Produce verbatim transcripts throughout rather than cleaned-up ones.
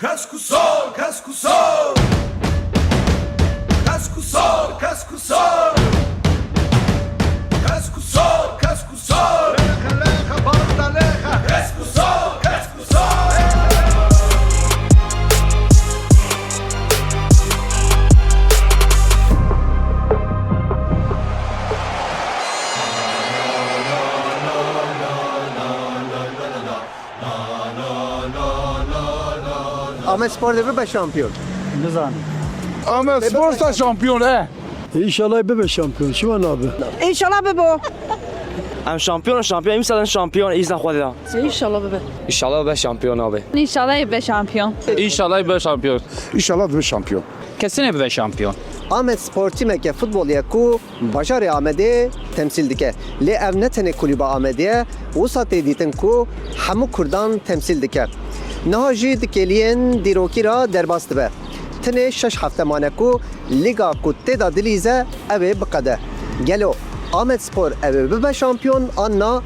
Kes ku sor, kes ku sor. Kes ku sor, kes ku sor. Kes ku sor, kes ku sor. Lexa, lexa, balta lexa. Kes ku sor, kes ku sor. Amedspor dê bibe şampiyon. Nizanim. Amedspor sta şampiyon e. Înşallah bibe şampiyon. Çima nabe? Înşallah bibo. Em şampiyon, şampiyon, îmsal şampiyon, îzna Xwedê da. Înşallah bibe. Înşallah bibe şampiyon abi. Înşallah bibe şampiyon. Înşallah bibe şampiyon. Înşallah bibe şampiyon. Kesinê bibe şampiyon. Amedspor tîmeke futbolî ye ku bajarê Amedê temsîl dike. Lê ev ne tenê kulîba Amedê ye, wisa tê dîtin ku hemû Kurdan temsîl dike. Niha jî di kêliyên dîrokî re derbas dibe. Tenê şeş hefte mane ku lîga ku tê de dilîze ew ê biqede. Gelo Amedspor ew ê bibe şampiyon an na,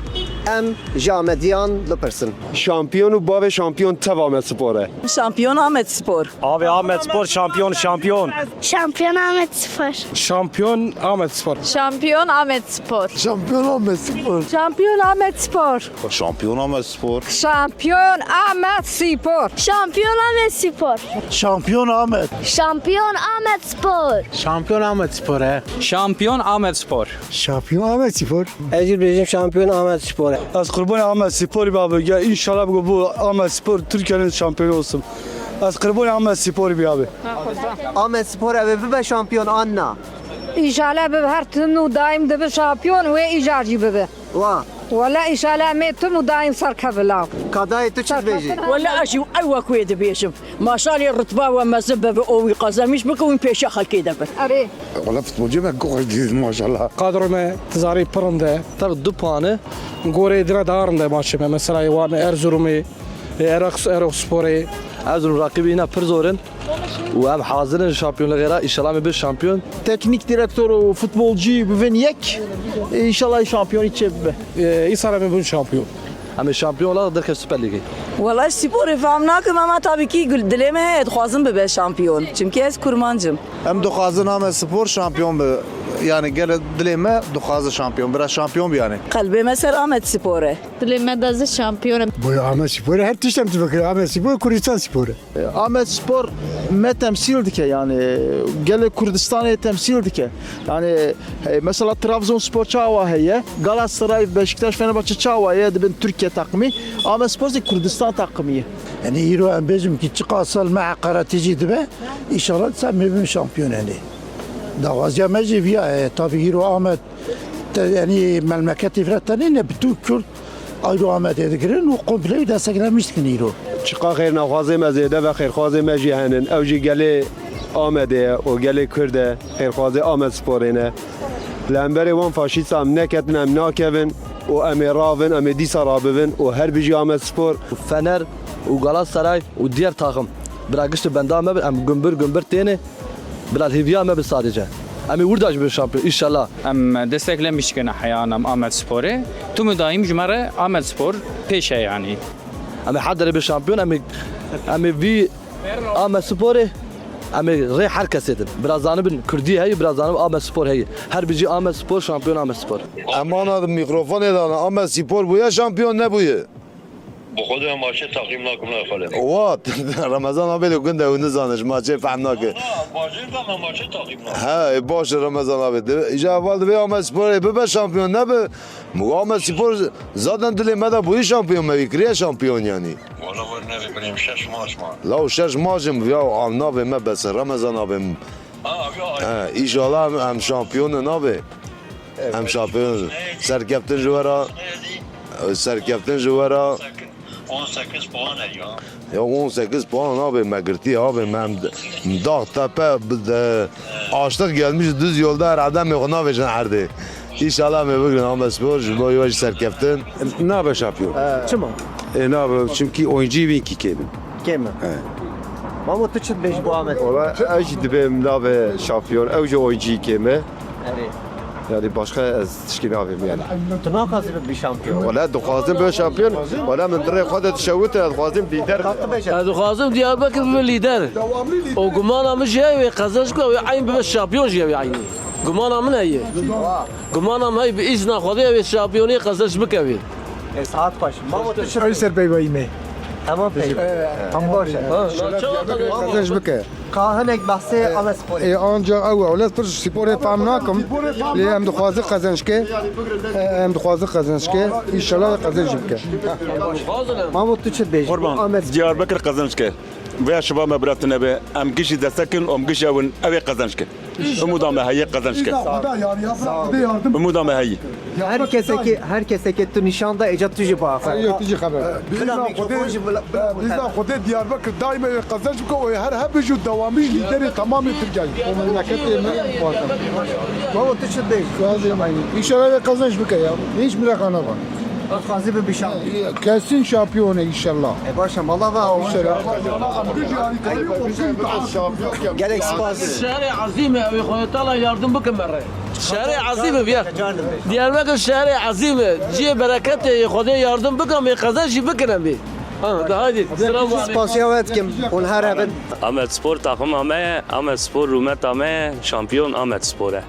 em ji Amediyan bipirsin. Şampiyon û bavê şampiyon tev Amedspor e. Şampiyon Amedspor. Abi Ahmet Spor şampiyon, şampiyon. Şampiyon Ahmet Spor. Şampiyon Ahmet Spor. Şampiyon Ahmet Spor. Şampiyon Ahmet Spor. Şampiyon Ahmet Spor. Şampiyon Ahmet Spor. Şampiyon Ahmet Spor. Şampiyon Ahmet Spor. Şampiyon Ahmet. Şampiyon Ahmet Spor. Şampiyon Ahmet Spor, he. Şampiyon Ahmet Spor. Şampiyon Ahmet Spor. Ez jî dibêjim şampiyon Ahmet Spor e. Ez qurbanê Ahmet Sporî be abi. Ya înşallah bu, bu Ahmet Spor Türkiye'nin şampiyonu olsun. Ez qurbanê Ahmet Sporî be abi. Ahmet Spor ev ê bibe şampiyon an na? Înşallah bibe, her tim û daîm dibe şampiyon, wê îcar jî bibe. Wa. Wele înşallah em ê tim û daîm serkeve law. Kadayê tu çi dibêjî? Wele ez jî ew wek wê dibêjim. Maşallah rutba we mezin bibe û wî qazemîş bike û wî pêşiya xelkê de be. Erê. Wala futbolcî me ku xweş dît maşallah. Kadro me tizarî pir rind e. Ter du puanı gorê dine daha rind e maçê me. Mesela wan Erzurumê, e, Eraks-, Eroksporê. Erzurum rakibî yine pir zor in. Û em hazir in şampiyonluğê re. Înşallah em ê bin şampiyon. Teknik direktor û futbolcî bibin yek. Înşallah şampiyonî çêbibe. E, îsal em ê bin şampiyon. Em ê şampiyon olarak derkevin Süper Lîgê. Wala sporê fehm nakim ama tabii ki gul-, dilê me heye, dixwazim bibe şampiyon. Çimkî ez kurmanc im. Em dixwazin Amedspor şampiyon be. Yani gele dilê me dixwaze şampiyon. Bira şampiyon be yani. Qelbê me ser Amedspor e. Dilê me de zî şampiyon e. Bu Amedspor her tişt em dibikir. Amedspor Kurdistan spor e. Amedspor me temsîl dike yani. Gelê Kurdistanê temsîl dike. Yani, e, mesela Trabzonspor çawa heye, Galatasaray, Beşiktaş, Fenerbahçe çawa ye dibin Türkiye takımı, Amedspor zî Kurdistan takımı ye. Yani îro em bêjim ki çiqa sal me heqaretî jî dibe, înşallah dîsa em ê bibin şampiyon yani. Daxwaziya me jî viya ye. Tabii îro Amed te, yani memleketê vira tenê ne, bütün Kurd Ayro Amedê digirin û komple wî desteklemiş dikin îro. Çiqa xêrnexwazê me zêde ve, xêrxwazê me jî henin. Ew jî gelê Amedê ye û gelê Kurd e. Xêrxwazê Amedsporê ne. Li hemberê wan faşîsta em neketin, em nakevin û em ê ravin, em ê dîsa rabivin û her bijî Amedspor. Fener û Galatasaray û diğer takım. Bira gişt benda me bin, em gumbir gumbir têne. Bila hêviya me bi sadece. Em ê wir de jî bin şampiyon, înşallah. Em desteklemiş dikine heyan em Amedsporê. Tim û daîm ji me re Amedspor pêş e yanî. Em ê her derê bin şampiyon, em ê, em ê vî Amedsporê, em ê rê her kesê din. Bira zanibin Kurdî heye, bira zanibin Amedspor heye. Her bijî Amedspor, şampiyon Amedspor. Em ana di mîkrofonê de ne, Amedspor bûye şampiyon nebûye. Bi xwe de em maçê teqîm nakim, ne xalê. Wat, Remezan abi li gund e, hûn nizanin, ji maçê fehm nake. Na, bajêr de me maçê teqîm nakim. He, e, baş e Remezan abi. Dibe, îca heval divê Amedsporê bibe şampiyon, nebe. Min got Amedspor zaten dilê me de bûyî şampiyon, me wî kiriye şampiyon yanî. Wala wer nebe birêm şeş maç ma. Law şeş maç im, ya, am navê me bes e, Remezan abi. Ha, abi, abi. He, înşallah em, em şampiyon in abi. Em şampiyon. Serkeftin ji we re. Serkeftin ji we re. On sekiz puan e ya. Ya on sekiz puan abi me girtî abi, me em Dağtepe, bi-, de, aştık gelmiş düz yolda herhalde me xwe navêjin erdê. Înşallah me bigrin Amedspor, ji bo we jî serkeftin. Nabe şampiyon. Çima? E, nabe, çünkü oyuncu bin ki kêm in. Kêm e. He. Mamo, tu çi dibêjî bo Amed? Wala ez jî dibêm nabe şampiyon. Ew jî oyuncu kêm e. Erê. Yani başka ez tişkî navêm yani. Tu naxwazî bibî şampiyon? Wala dixwazim bibe şampiyon. Wala min dirê xwe de dişewite, ez dixwazim lîder. Kalktı beşer. Ez dixwazim Diyarbekir bibe lîder. O gumana min jî heye wê qezenc bike, wê eyn bibe şampiyon jî heye eynî. Gumana min heye. Gumana min heye bi îzna Xwedê wê şampiyoniyê qezenc bike wê. E, saat xweş. Mamo tu çi? Ew ser peyvayî me. Tamam peki. Tamam. Baş e. Qezenc bike. Ka hinek bahsê Amed Sporê. Ê anca ew e, wele pir sporê fam nakim. Lê em dixwaze qezenc ke. Em dixwaze qezenc ke. Înşallah qezenc bike. Mamo tu çi dibêjî? Qurban, Amed Sporê. Diyarbekir qezenc ke. Veya şiva me biratine be. Em gişî destekin, em gişî ewin, ew ê qezenc ke. Umuda me heye qezenc ke. Umuda me heye. Her kesekî, her kesekî tu nîşan da, êca tu jî biaxivî. Eyo tu jî xeber. Bila mikrofon jî bila. Bizden Xwedê Diyarbekir daîme wê qezenc bike û her hebin jî û dewamî jî lîderê temamê Tirkiye. O memleketê me dixwazim. Mamo tu çi dibêjî? Razî me. Înşallah wê qezenc bike ya. Hiç mereqa naba. Tu dixwazî bibî şampiyon? Kesin şampiyon e înşallah. E baş e, mala ve awa. Gelek spas. Şehrê ezîm e, ew ê Xwedê Teala yardim bike me re. Şehrê ezîm e, biya. Diyarbekir şehrê ezîm e. Cihê bereketê yê, Xwedê yardim bike, em ê qezenc jî bikin em ê. Ha, de haydi. Selamun aleyküm. Spasiya we dikim. Hûn her hebin. Amed Spor takıma me ye, Amed Spor rûmeta me ye, şampiyon Amed Spor e.